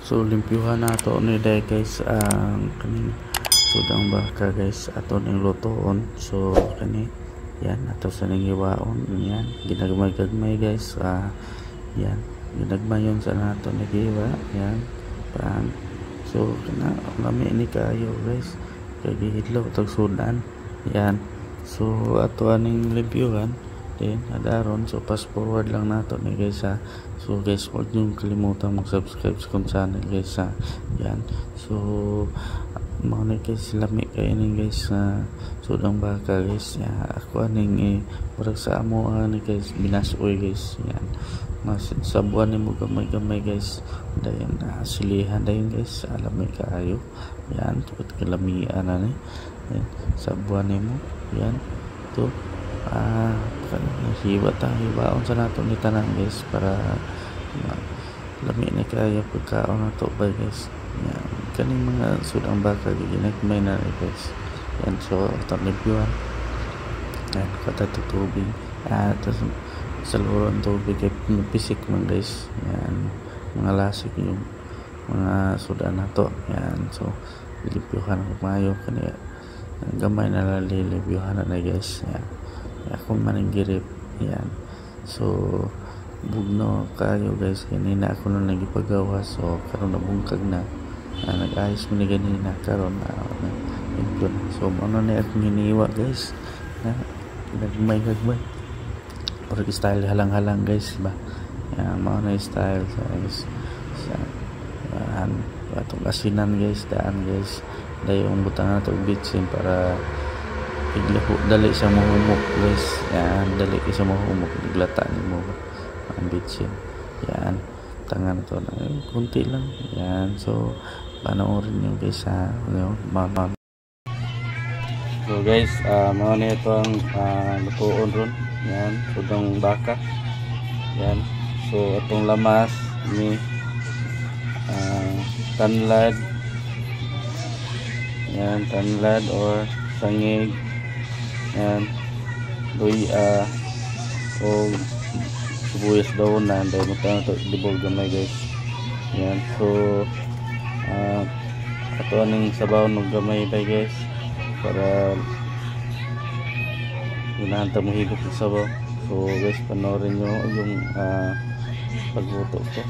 So limpyuhan nato ni day guys ang kaning sudang baka guys, ato ning lutoon. So kani yan ato sa ning hiwaon yan, ginagmay-gagmay guys. Yan ginagmayon sa nato nagiwa yan pang. So kana lami ni kayo guys kay gihidlaw tag sudan yan. So ato aning limpyuhan then adaron. So fast forward lang nato ni guys ha. So guys, huwag niyo kalimutan mag-subscribe sa kong channel guys ha. Yan, so mga ni guys, lami kayo ni guys sa sudang baka guys. Ya, ako aning eh, murag sa amo ani guys, binasoy guys. Yan, mas sabuan nimo gamay-gamay guys, dayon silihan dayon guys, lami kaayo. Yan, tupad kalamian na ni. Yan, sabuan nimo yan to hiwa ta, hiwaon sa nato ni tanan guys para lami ni kaayo pagkaon nato ba guys. Yan, kaning mga sudang baka ginagmay na ni guys. Yan, so atong limpyuhan yan, kata tubig tas sa luron tubig kay pisik man guys. Yan, mga lasik yung mga sudan nato. Yan, so limpyuhan ko maayo kani, gamay na lang lilimpyuhan na guys. Yan, ako man ang girip. Yan, so bugno kayo guys, kanina ako na nagipagawa, so karon nabungkag na, nag-ayos mo ni ganina karon limpyo na. So ano na akong hiniwa guys na gagmay-gagmay parang style halang-halang guys ba. Yan, mao na style sa guys sa atong asinan guys, daan guys, dayong butang nato bitsin para iglaho, dali siya mohumok guys. Yan, dali siya mohumok, iglata nimo ang bitsin. Yan, tangan to na eh, kunti lang. Yan, so panoorin niyo guys ha, mama. So guys, mao na ito ang lutuon ron. Yan, sudang baka. Yan. So atong lamas ni tanlad. Yan, tanlad or sangig. Yan. Luya o sibuyas daw na dahil mo to dibog gamay guys. Yan. So ato aning sabaw ng gamay bay guys para ganahan ta mohigop ng sabaw. So guys, panoorin nyo yung pagluto ko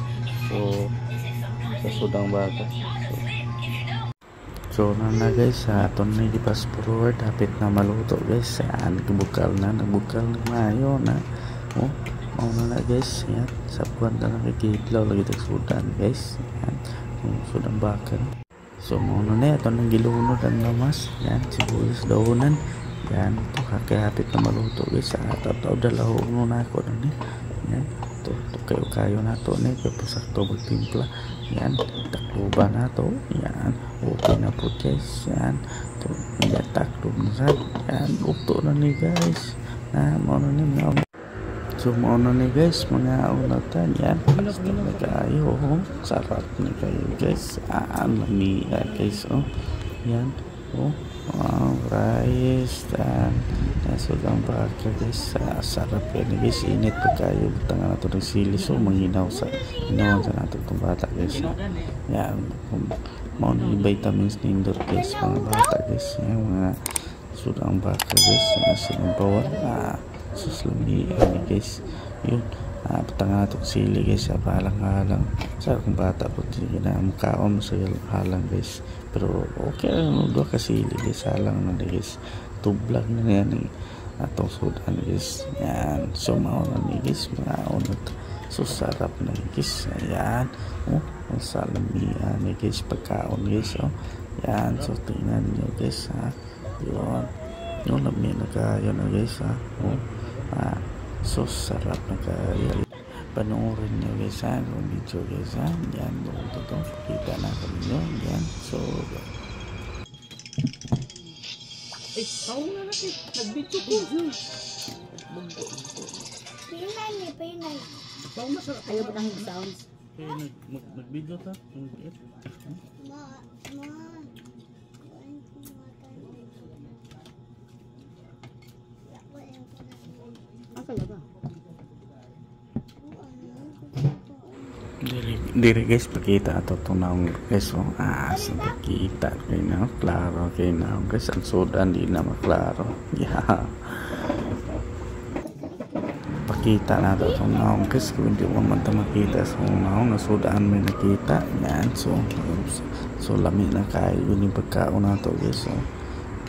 so sa sudang baka. So na guys, ato na i-fast forward, hapit na maluto guys. Yan, nagbukal na, nagbukal na maayo na. Oh, mao na guys. Yan, sabuan ta na kay lagi tag sudan guys. Yan, sudang baka. So mao na ito nang gilunod ang lamas. Yan, sibuyas dahonan. Yan, ito kakahapit na maluto guys. Taw dalaw na ako na ni. Yan, to kayo kayo na to ni kay pasakto magtimpla. Yan, takluba na to. Yan, okay na po guys. Yan, to yan, taklob na sad. Yan, ukto na ni guys. Na mao na ni mga. So mao na ni guys, mga unatan. Yan, basta na kayo. Oh, sarap na kayo guys. Lami guys. Oh, yan. Oh, wow, rice and sudang baka guys. Sarap yan guys, init pa kayo, butangan nato ng sili. So manghinaw sa hinawan sa nato itong bata guys. Yan, mao na yung vitamins nindot guys, mga bata guys. Yan, mga sudang baka guys, sinabawan. Sus, lami ani guys. Yun, butangan nato sili guys, halang-halang sa akong bata po, hindi na mukaon sa halang guys, pero okay lang duha ka sili guys, halang na guys, tublag na niya ni atong sudan guys. Yan, so mao na ni guys, mao na. So sarap na guys. Ayan, oh, ang salamian ni guys, pagkaon guys. Oh, yan, so tingnan niyo guys ha. Yun, yun, lami na kayo na guys ha. Oh, so sarap na kayo. Panoorin niyo guys ha, yung video guys ha. Yan, ito to, pakita na kami nyo. Yan, so eh, tao na natin. Nag-video ko. Pinay ni, pinay. Tao na sa Ayaw ba nang sounds? Kaya nag-video ta? Ma, ma. Ah, kaya ba? Diri guys, pakita ato itong naong guys. Oh. Ah, so pakita kay na, klaro kay na guys. Ang sudan di na maklaro. Yeah. Pakita na ito itong naong guys. Kung hindi mo man ito makita sa naong, nasudaan may nakita. Yan. So, so lami na kayo. Yun yung pagkaon na ito guys. So,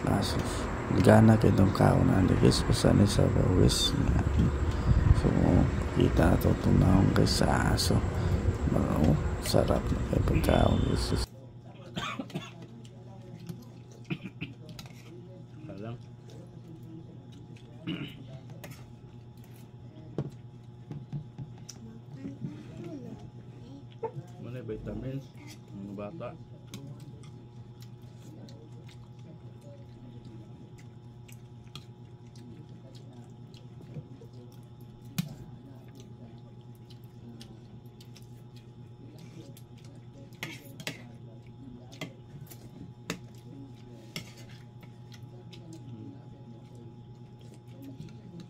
lasos. Gana kayo itong kaon na guys. Basta ni sa bawis. Yan. So, pakita na ito itong naong guys sa aso. Oh, sarap na kayo pagkaon guys. Alam. Mana vitamins mga bata.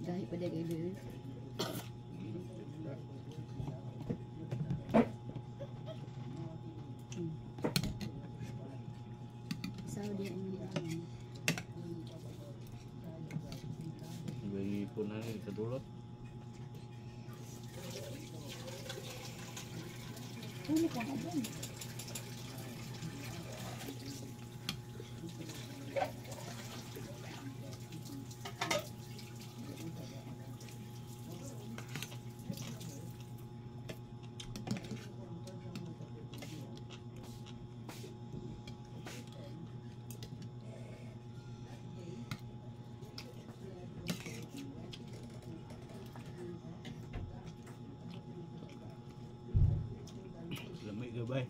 Dahil pa dahil kayo. Saudi ang ginagawa. May punan ni kadulot. Ano ka doon? Lamig gabay.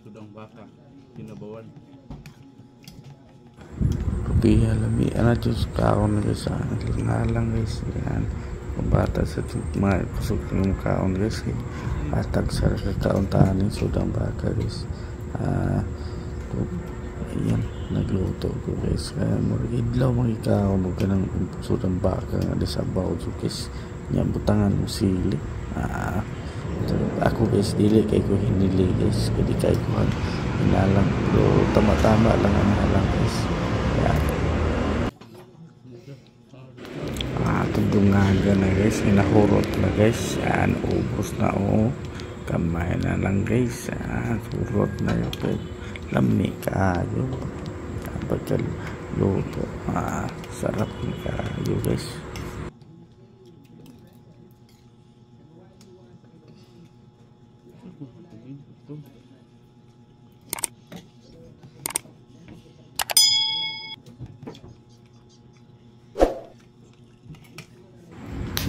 Sudang baka kinabawan. Rupiya lami ana Diyos kaon guys. Ngalang guys. Yan. Bata sa mga kusog ng kaon guys. Atag sa kaon tanin sudang baka guys. Ayan, nagluto ko guys. Kaya idlaw mga ikaon o ganang sudang baka nga di sa baw so guys. Yan, butangan mo sili. Ako guys, dili kay ko hinili guys. Kaya di kay ko hinalang. Pero tama-tama lang ang halang guys. Yan. Tundungaga na guys. Inahurot na guys. Yan, ubos na oh. Kamay na lang guys. Yan, hurot na yun. Lami kaayo. Pagkaluto. Sarap na kaayo guys.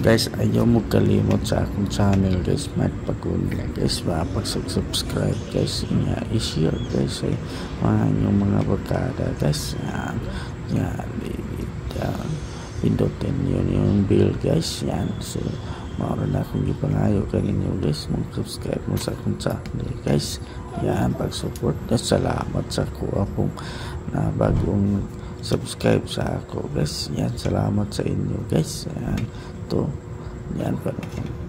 Guys, ayaw mo kalimot sa akong channel guys, Mark Pagunla guys, mapag-subscribe guys, inya i-share guys ay mga inyong mga barkada guys. Yan, yan, pindutin yun yung bell guys. Yan, so maoron na akong gipangayo kaninyo guys, mag-subscribe mo sa akong channel guys. Yan, pag-support guys, salamat sa kuha pong na bagong subscribe sa ako guys. Yan, salamat sa inyo guys. Yan, to yan pa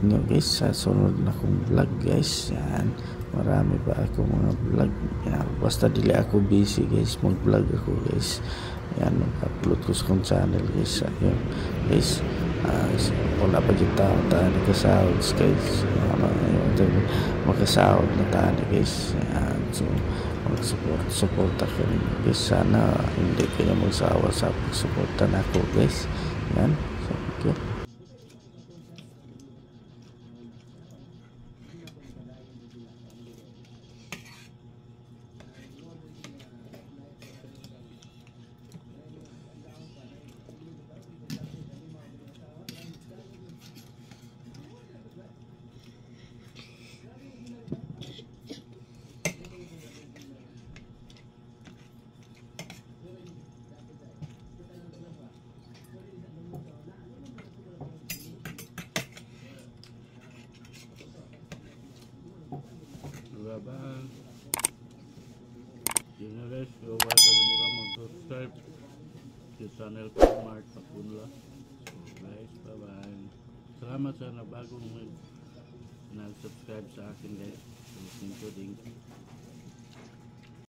nyo guys sa sunod na akong vlog guys. Yan, marami pa ako mga vlog. Yan, basta dili ako busy guys, mag vlog ako guys. Yan, mag-upload ko sa akong channel guys. Ayun guys, wala pa dyan tao tayo nagkasahod guys. Yan, makasahod na tayo guys. Yan, so mag-support ako ninyo guys. Sana hindi kayo magsawa sa pag-suporta na ako guys. Yan, so thank you. Bye-bye. Yun na guys, huwag kalimutan mag-subscribe sa channel ko, Mark Pagunla. Guys. Bye-bye. Salamat sa na bagong nag-subscribe sa akin, guys. So, thank you din.